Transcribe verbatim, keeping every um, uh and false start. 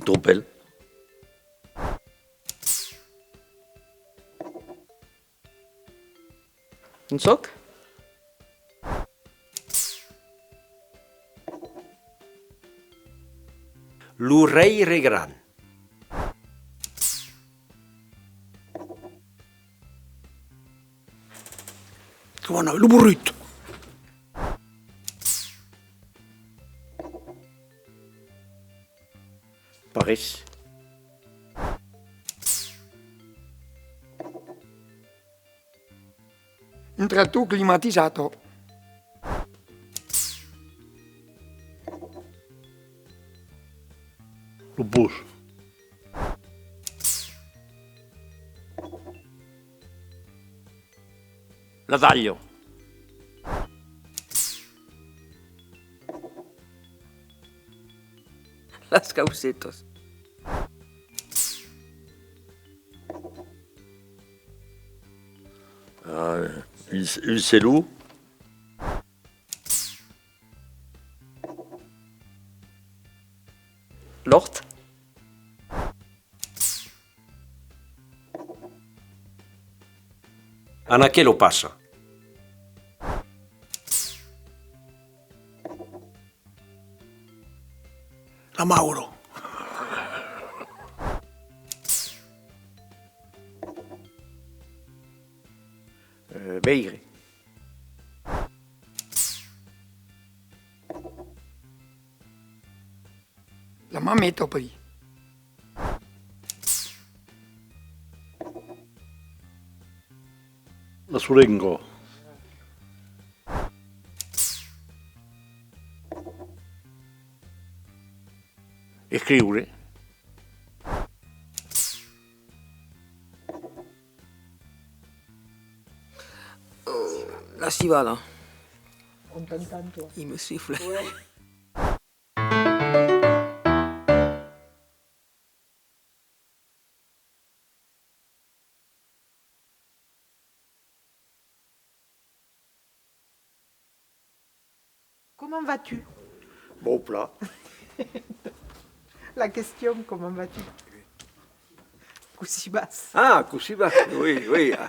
Tropèl. Un sòc? Lo rèire gran. Coma non, lo borrut. Pas res. Un tractor climatizat. Lo pus. La talha. Las caucetas. Ah, un, un celon. L'òrt. An aquela passa. La maura. Eh, veire. La mameta, per dire. La sorenga. Escriure. La civada. Il me siffle. Comment vas-tu? Bon plan. La question, comment vas-tu? Cossí vas? Ah, cossí vas? Oui, oui. Ah,